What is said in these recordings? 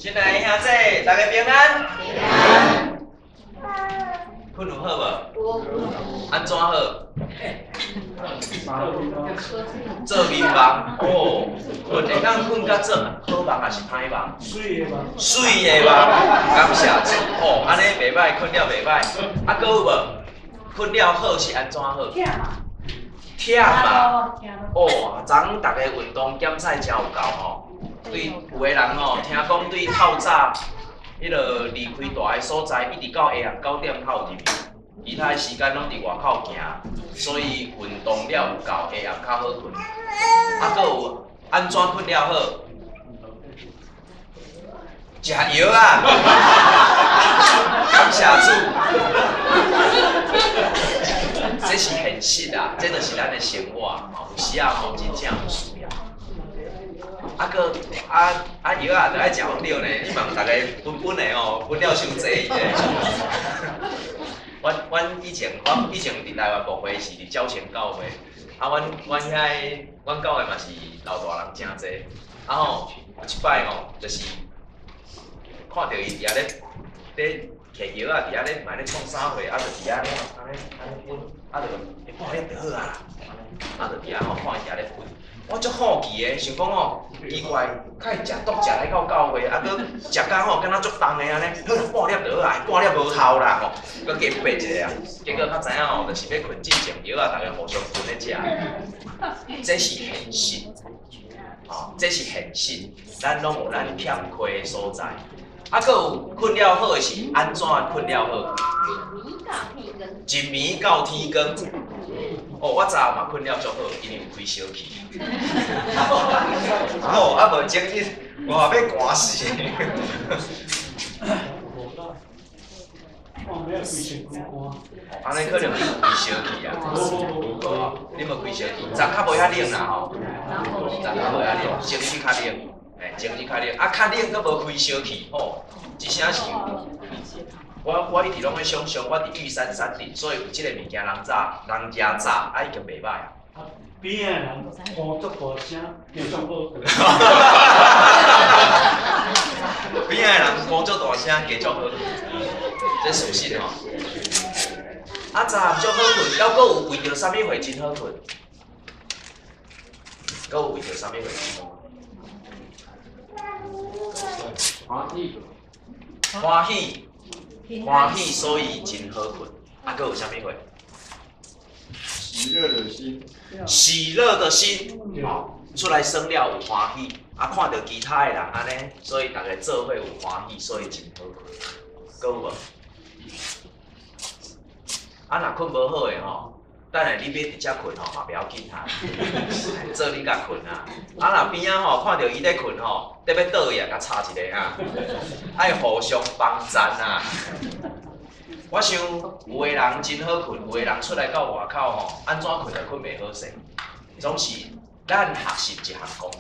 親愛的兄弟，大家平安。平安。睏有好無？有。按怎好？做眠夢哦，睏會當睏甲做好夢抑是歹夢？媠的夢。媠的夢，感謝主哦，按呢袂䆀，睏了袂䆀。啊，閣有無？睏了好是按怎好？忝啊！哦，昨昏逐家運動檢賽誠有夠吼。對有的人吼，聽講對透早，彼个離開蹛的所在，一直到下暗9點才有入去，其他的時間攏佇外口行，所以運動了有夠，下暗較好睏。啊，閣有按怎睏了好？食藥啊！感謝主。這是現實啊，這就是咱的生活吼，有時啊吼，真正有需要。啊，閣啊啊藥仔著愛食予著呢，你問逐家分分的吼，分了傷濟咧。阮以前佇台灣牧會是佇蕉前教會，啊，阮遐阮教會嘛是老大人誠濟，啊吼，有一擺吼，就是看著伊佇遐咧咧摕藥仔，佇遐咧嘛咧創啥貨，啊，就佇遐咧按呢按呢分，啊，就欸半粒就好啊，啊，就佇遐吼看伊佇遐咧分。我足好奇的，想講吼，奇怪，較會食毒食來到教會，啊，閣食甲吼，敢若足重的按呢，好啦，半粒就好啊，半粒無效啦吼，閣加掰一个啊，結果較知影吼，就是欲睏進前藥仔，逐家互相分咧食，這是現實，吼，這是現實，咱攏有咱欠缺的所在，啊，閣有睏了好的是按怎睏了好？一暝到天光。哦，我昨嘛睏了足好，因為有開小氣。哦，啊無前日我嘛欲寒死。無啦，我欲規身軀寒。按呢可能你有開小氣啊。無無無。你無開小氣，昨較無遐冷啦吼。昨較無遐冷，前日較冷，嘿，前日較冷，啊較冷閣無開小氣吼，一聲是。我一直攏咧想象，我佇玉山山頂，所以有這个物件，人早人遮早，啊已經袂䆀啊。啊，邊仔的人呼足大聲，叫足好。邊仔的人呼足大聲，加足好，這事實吼。啊，昨暗足好睏，猶閣有為著啥物會真好睏？閣有為著啥物會真好睏？歡喜。歡喜。歡喜，所以真好睏。啊，閣有啥物貨？喜樂的心。喜樂的心，出來耍了有歡喜，啊，看著其他的人按呢，所以逐家做伙有歡喜，所以真好睏。閣有無？啊，若睏無好的吼，等下你欲佇遮睏吼嘛袂要緊啊，做你共睏啊。啊，若邊仔吼看著伊咧睏吼，得欲倒去啊，共插一下啊，愛互相幫贊啊。我想有的人真好睏，有的人出來到外口吼，按怎睏都睏袂好勢。總是咱學習一項功課，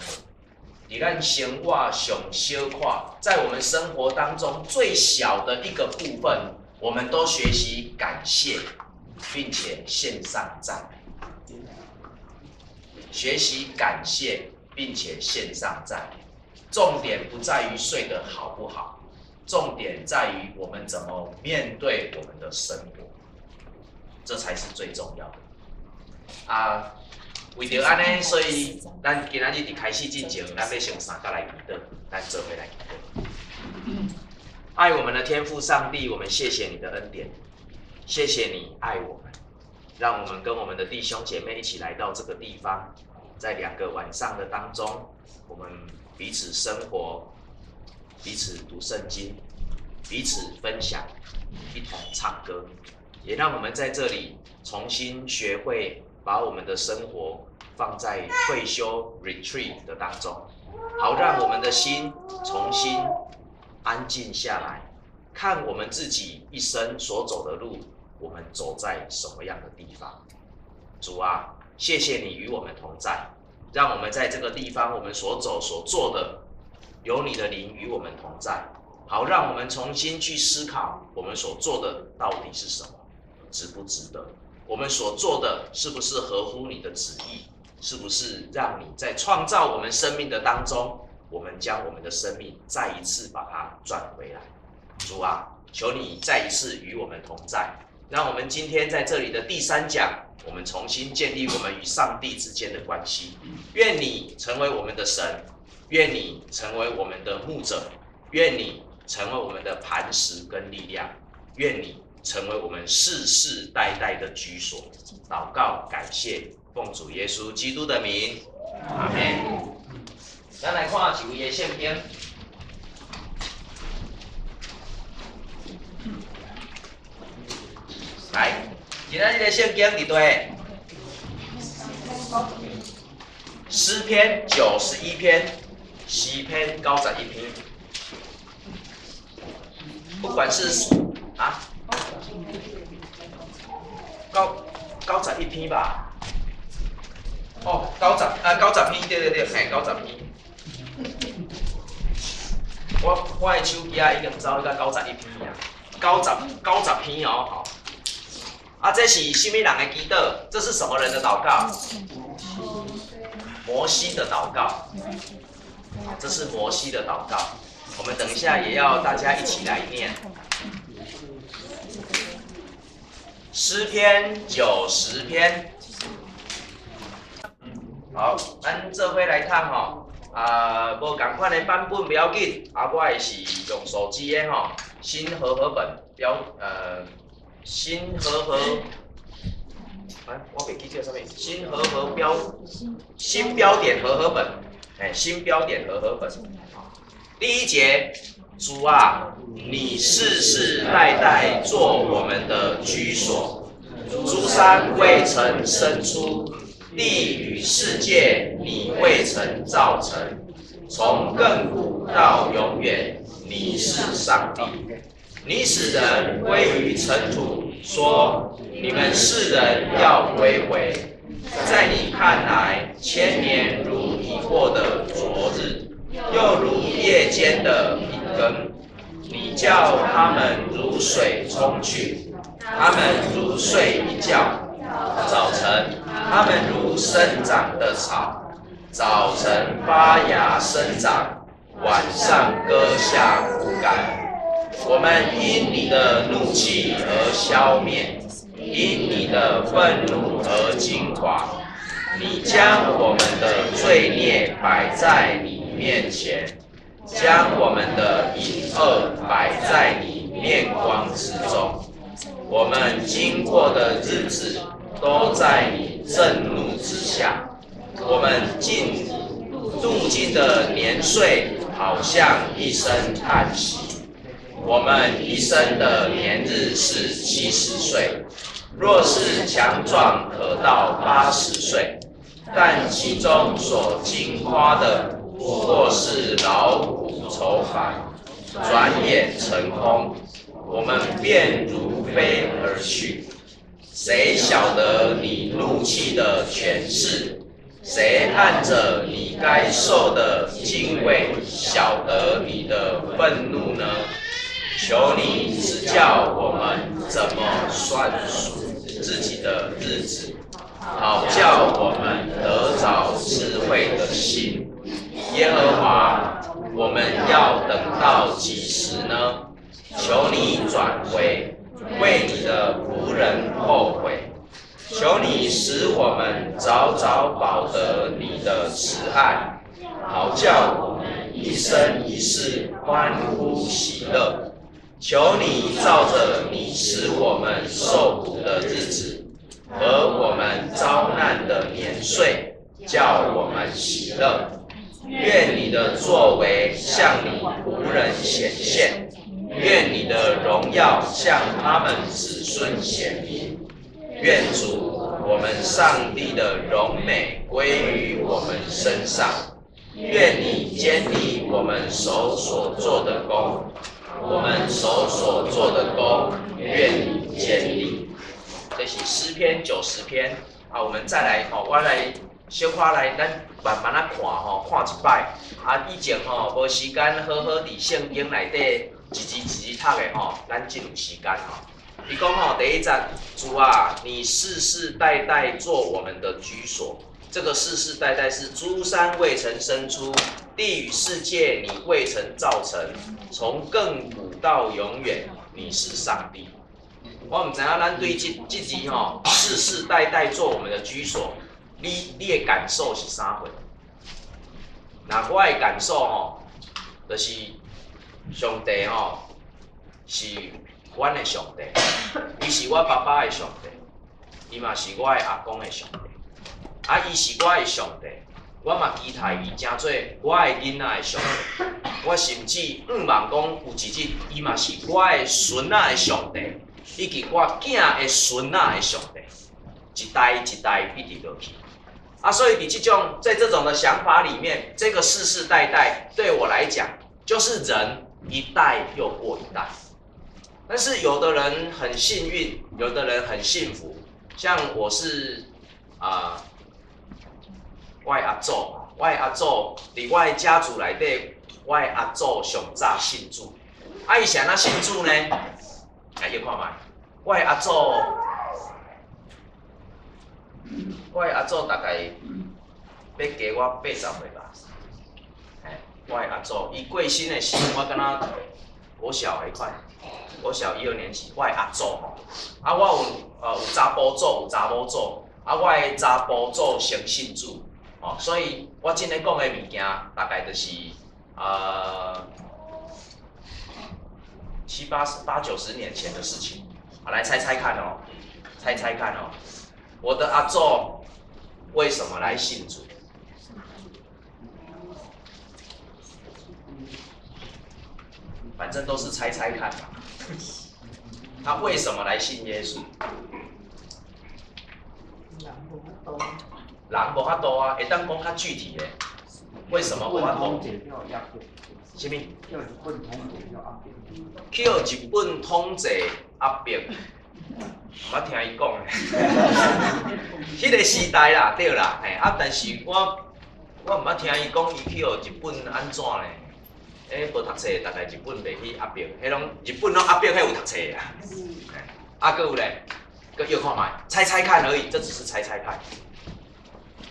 佇咱生活上小塊，在我們生活當中最小的一個部分，我們都學習感謝，並且獻上讚美。學習感謝，並且獻上讚美。重點不在於睡得好不好，重點在於我們怎麼面對我們的生活，這才是最重要的。啊，為著按呢，所以咱今仔日佇開始之前，咱欲先三角來祈禱，咱做伙來祈禱。愛我們的天父上帝，我們謝謝你的恩典，謝謝你愛我們，讓我們跟我們的弟兄姐妹一起來到這個地方，在2個晚上的當中，我們彼此生活，彼此讀聖經，彼此分享，一同唱歌，也讓我們在這裡重新學會把我們的生活放在退休 retreat 的當中，好讓我們的心重新安靜下來，看我們自己一生所走的路，我們走在什麼樣的地方。主啊，謝謝你與我們同在，讓我們在這個地方，我們所走所做的，有你的靈與我們同在，好讓我們重新去思考我們所做的到底是什麼，值不值得？我們所做的是不是合乎你的旨意？是不是讓你在創造我們生命的當中，我們將我們的生命再一次把它賺回來。主啊，求你再一次與我們同在，讓我們今天在這裡的第三講，我們重新建立我們與上帝之間的關係。願你成為我們的神，願你成為我們的牧者，願你成為我們的磐石跟力量，願你成為我們世世代代的居所。禱告，感謝，奉主耶穌基督的名，阿門。咱來看一位的聖經。來，今仔日的聖經佇佗？詩篇91篇，詩篇91篇。不管是啊，91篇吧。哦，九十啊，九十篇，對對對，嘿，九十篇。我的手機啊已經走去到91篇啊，九十篇哦，吼。啊，這是啥物人的祈禱？這是什麼人的禱告？摩西的禱告。這是摩西的禱告。我們等一下也要大家一起來念。詩篇90篇。好，咱做伙來讀吼。啊，無仝款的版本袂要緊，啊，我的是用手機的吼，新和合本標，新和合，哎，我袂記叫啥物，新和合標，新標點和合本，哎，新標點和合本。第一節，主啊，你世世代代做我們的居所，諸山未曾生出。地與世界，你未曾造成，從亙古到永遠，你是上帝。你使人歸於塵土，說你們世人要歸回。在你看來，千年如已過的昨日，又如夜間的一更。你叫他們如水沖去，他們如睡一覺。早晨，他們如生長的草，早晨發芽生長，晚上割下枯乾。我們因你的怒氣而消滅，因你的憤怒而驚惶。你將我們的罪孽擺在你面前，將我們的隱惡擺在你面光之中。我們經過的日子都在你震怒之下，我們度盡的年歲好像一聲嘆息。我們一生的年日是70歲，若是強壯，可到80歲，但其中所經花的，不過是勞苦愁煩，轉眼成空，我們便如飛而去。誰曉得你怒氣的權勢？誰按著你該受的經緯曉得你的憤怒呢？求你指教我們怎麼算數自己的日子，好叫我們得著智慧的心。耶和華，我們要等到幾時呢？求你轉回，為你的僕人後悔。求你使我們早早飽得你的慈愛，好叫我們一生一世歡呼喜樂。求你照著你使我們受苦的日子和我們遭難的年歲，叫我們喜樂。願你的作為向你僕人顯現，願你的榮耀向他們子孫顯明。願主我們上帝的榮美歸於我們身上。願你堅立我們手所做的工，我們手所做的工，願你堅立。這是詩篇90篇啊，我們再來吼，我來小可來，咱慢慢仔看吼，看一擺。啊，以前吼無時間好好佇聖經內底一字一字讀的吼，咱這有時間吼。伊講吼，第一節，主啊，你世世代代做我們的居所。這個世世代代是諸山未曾生出，地與世界你未曾造成，從亙古到永遠，你是上帝。我毋知影咱對這這字吼，世世代代做我們的居所，你的感受是啥貨？那我的感受吼，就是上帝吼是阮的上帝，伊是我爸爸的上帝，伊嘛是我的阿公的上帝。啊，伊是我的上帝，我嘛期待伊成做我的囡仔的上帝。我甚至向望講有一日，伊嘛是我的孫仔的上帝，以及我囝的孫仔的上帝，一代一代一直落去。啊，所以佇這種在這種的想法裡面，這個世世代代對我來講，就是人一代又過一代。但是有的人很幸運，有的人很幸福，像我是啊。我的阿祖，我的阿祖佇我的家族內底，我的阿祖上早信主。啊，伊是按怎信主呢？來，你看覓，我的阿祖，我的阿祖大概欲加我80歲吧。嘿，我的阿祖，伊過身的時陣，我敢若國小彼款，國小一二年級。我的阿祖吼，啊，我有查埔祖，有查某祖，啊，我的查埔祖先信主。哦，所以我這个講的物件，大概就是七八十、八九十年前的事情。好，來猜猜看哦，猜猜看哦，我的阿祖為什麼來信主？反正都是猜猜看嘛。他為什麼來信耶穌？人無法度啊，會當講較具體的，為什麼無法度？啥物？去予日本統治壓迫，毋捌聽伊講咧。彼個時代啦，對啦，嘿啊，但是我毋捌聽伊講，伊去予日本按怎咧？欸，無讀冊，大概日本袂去壓迫，彼攏日本攏壓迫彼有讀冊啊。啊，閣有咧，閣臆看覓，猜猜看而已，這只是猜猜看。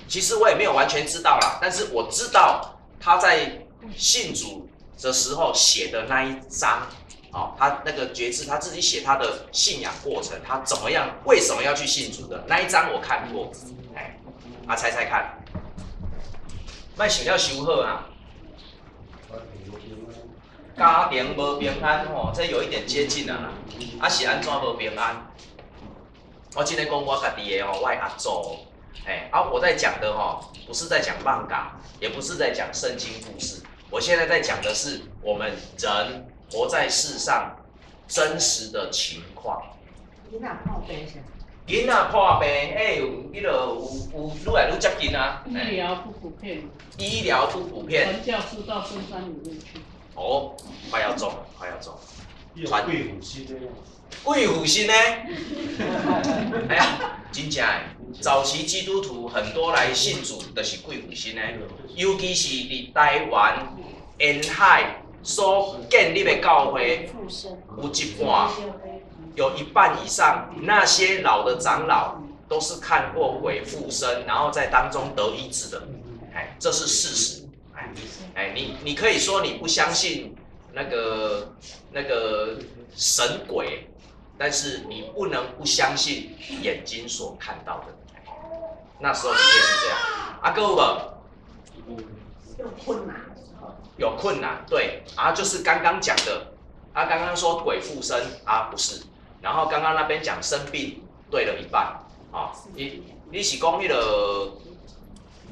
其實我也沒有完全知道啦，但是我知道他在信主的時候寫的那一章，哦，他那個決志，他自己寫他的信仰過程，他怎麼樣，為什麼要去信主的那一章我看過，哎，啊，猜猜看，莫想了傷好啊，家庭無平安吼，這有一點接近啊，啊是按怎無平安？我今天講我家己的吼，我的阿祖。哎，啊，我在講的哈，不是在講漫畫，也不是在講聖經故事，我現在在講的是我們人活在世上真實的情況。囡仔破病是？囡仔破病，欸，有彼個有愈來愈接近啊。醫療不普遍。醫療不普遍。傳教士到深山裡面去。哦，快要中了，快要中。傳鬼附身的。鬼附身呢？哎呀，真正的，早期基督徒很多來信主就是鬼附身的，尤其是佇台灣沿海所建立的教會，有一半，有一半以上那些老的長老都是看過鬼附身，然後在當中得醫治的，哎，這是事實。哎，哎，你可以說你不相信那個神鬼。但是你不能不相信眼睛所看到的，那時候的確是這樣。啊，各位，有困難的時候，有困難，對，啊，就是剛剛講的，啊，剛剛說鬼附身，啊，不是，然後剛剛那邊講生病，對了一半，啊，你是講彼個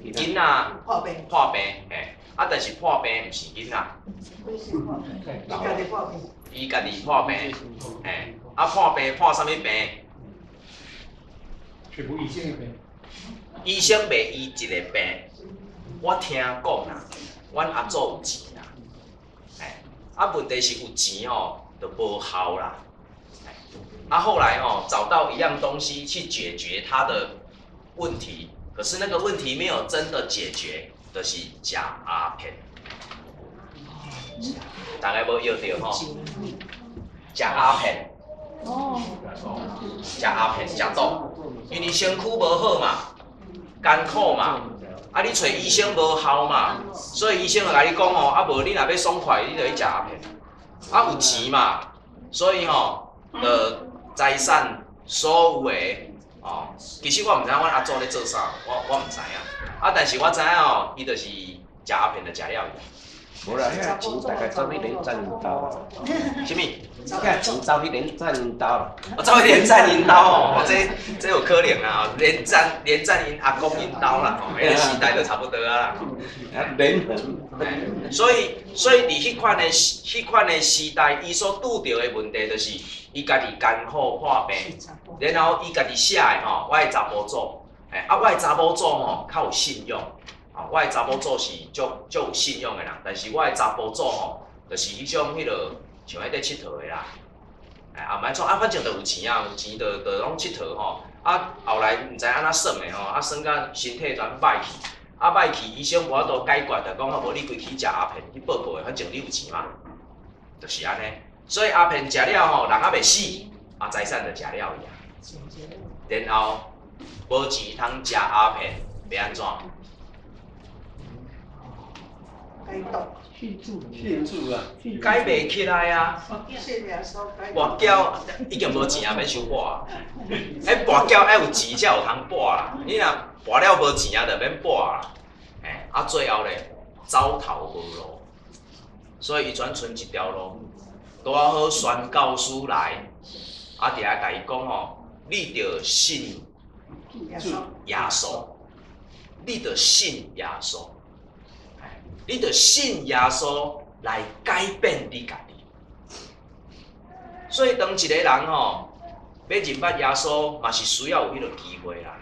囡仔破病，破病，嘿，啊，但是破病毋是囡仔，伊家己破病，嘿。啊，破病破啥物病？全部醫生的病。醫生袂醫一個病，我聽講啦，阮阿祖有錢啦，哎，啊問題是有錢吼，就無效啦。啊，後來吼找到一樣東西去解決他的問題，可是那個問題沒有真的解決，就是食鴉片。大概無藥著吼，食鴉片。哦，食鴉片，食毒，因為身軀無好嘛，艱苦嘛，啊你揣醫生無效嘛，所以醫生就共你講吼，啊無你若欲爽快，你就去食鴉片，啊有錢嘛，所以吼，就財產所有的哦，其實我毋知影阮阿祖咧做啥，我毋知影，啊但是我知影吼，伊就是食鴉片就食了去。無啦，遐錢大概走去連戰𪜶兜啦。啥物？遐錢走去連戰𪜶兜啦。哦，走去連戰𪜶兜哦，這有可能啊，連戰𪜶阿公𪜶兜啦，吼，彼個時代就差不多啊啦。啊，連所以佇彼款的時代，伊所拄著的問題就是，伊家己艱苦破病，然後伊家己寫的吼，我的查埔祖，啊，我的查某祖吼較有信仰，啊，我的查某祖是足足有信仰的人，但是我的查埔祖吼，就是彼種彼落像彼咧𨑨迌的啦，啊，毋愛創啊，反正就有錢啊，有錢就攏𨑨迌吼，啊，後來毋知按怎算的吼，啊，算甲身體全歹去。啊，歹去，醫生無法度解決，就講啊，無你規去食鴉片去報告的，反正你有錢嘛，就是按呢。所以鴉片食了吼，人猶袂死，啊，財產就食了去啊。然後無錢通食鴉片，欲按怎？信主，信主啊！改袂起來啊！跋筊已經無錢啊，免傷跋啊。欸，跋筊愛有錢才有通跋啦。你若跋了無錢啊，就免跋啦。欸，啊，最後咧，走投無路，所以伊轉賰一條路，拄仔好宣教師來，啊，佇遐共伊講吼，你著信耶穌，你著信耶穌。你著信耶穌來改變你家己。所以當一個人吼欲認捌耶穌，嘛是需要有彼個機會啦。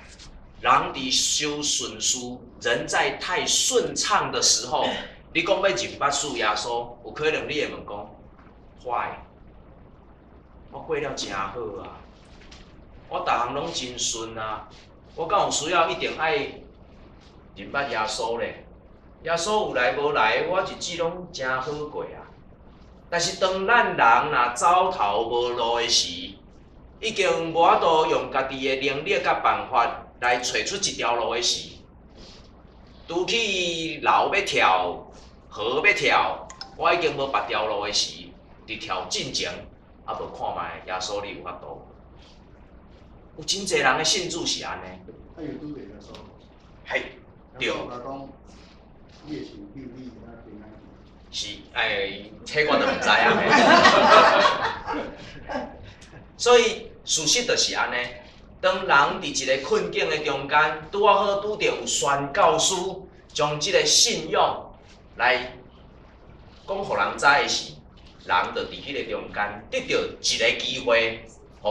人佇傷順遂，人在太順暢的時候，你講欲認捌主耶穌，有可能你會問講，Why？我過了誠好啊，我逐項攏真順啊，我敢有需要一定愛認捌耶穌咧？耶穌有來無來，我日子攏誠好過啊。但是當咱人若走投無路的時，已經無法度用家己的能力佮辦法來揣出一條路的時，拄去樓欲跳，河欲跳，我已經無別條路的時，佇跳進前，啊無看覓耶穌你有法度。有真濟人的信主是按呢。啊，有拄著耶穌。嘿，對。你會想救你，啊平安。是，哎，這我就毋知影。所以事實就是按呢，當人佇一個困境的中間，拄仔好拄著有宣教師將這個信仰來講予人知的時，人就佇彼個中間得著一個機會，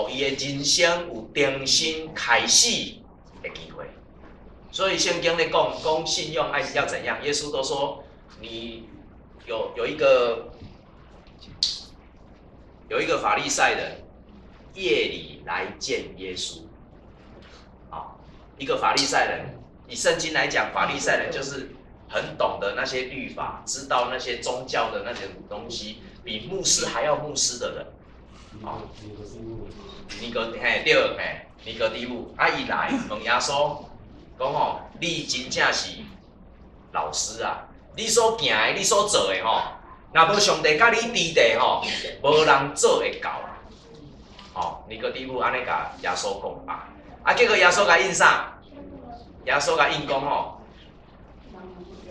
予伊的人生有重新開始的機會。所以聖經咧講講信仰愛要怎樣，耶穌都說你有一個法利賽人夜裡來見耶穌，啊，一個法利賽人，以聖經來講，法利賽人就是很懂得那些律法，知道那些宗教的那些東西，比牧師還要牧師的人，啊，尼哥嘿對嘿，尼哥底母，啊伊來問耶穌。講吼，你真正是老師啊！你所行的，你所做的吼，若無上帝佮你佇咧吼，無人做會到啊！吼，尼哥底母按呢共耶穌講啊，啊，結果耶穌共應啥？耶穌共應講吼，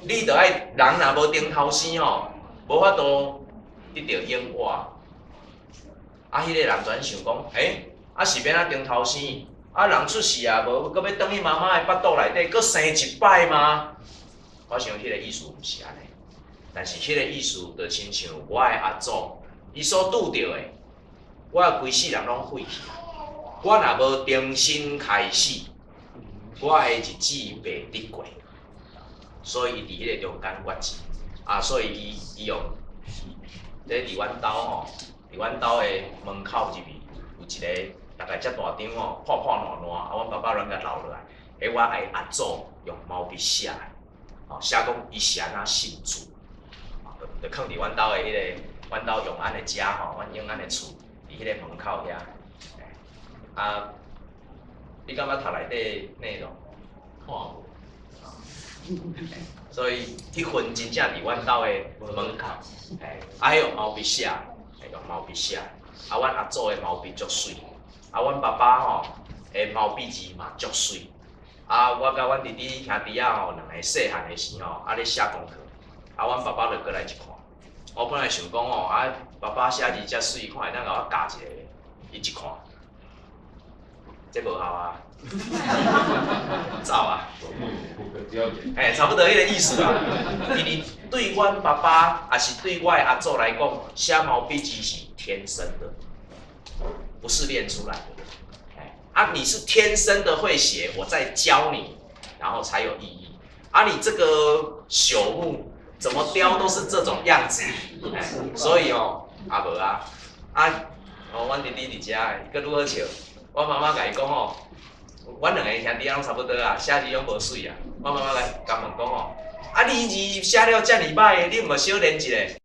你著愛人若無頂頭生吼，無法度得著永活。啊，彼個人轉想講，欸，啊是欲按怎頂頭生？啊，人出世啊，無閣欲轉去媽媽的腹肚內底，閣生一擺嗎？我想彼個意思毋是按呢，但是彼個意思就親像我的阿祖，伊所拄著的，我規世人攏廢去。我若無重新開始，我的日子袂得過。所以伊佇彼個中間決志，啊，所以伊用咧佇阮兜吼，佇阮兜的門口入去有一個。大概遮大張吼，破破爛爛，啊，阮爸爸亂共留落來，彼我的阿祖用毛筆寫的，吼，寫講伊是按怎信主，就囥佇阮兜的彼個，阮兜永安的家吼，阮永安的厝，佇彼個門口遐，啊，你感覺讀內底內容？看無。所以彼份真正佇阮兜的門口，嘿，啊，彼用毛筆寫，用毛筆寫。啊，阮阿祖的毛筆足媠，啊，阮爸爸吼的毛筆字嘛足媠。啊，我佮阮弟弟兄弟仔吼，兩个細漢的時吼，啊咧寫功課，啊，阮爸爸就過來一看。我本來想講吼，啊，爸爸寫字遮媠，看會當共我教一下。伊一看，這無效啊，走啊！欸，差不多彼个意思啦。因為對阮爸爸，抑是對我的阿祖來講，寫毛筆字是天生的，不是練出來的。欸，啊，你是天生的會寫，我再教你，然後才有意義。啊，你這個朽木怎麼雕都是這種樣子，欸，所以哦，啊無啊，啊，哦，阮弟弟佇遮，伊閣愈好笑。我媽媽共伊講吼，阮兩个兄弟仔攏差不多啊，寫字攏無媠啊。我媽媽來共問講吼，啊，你字寫了遮爾䆀，你毋嘛小練一下？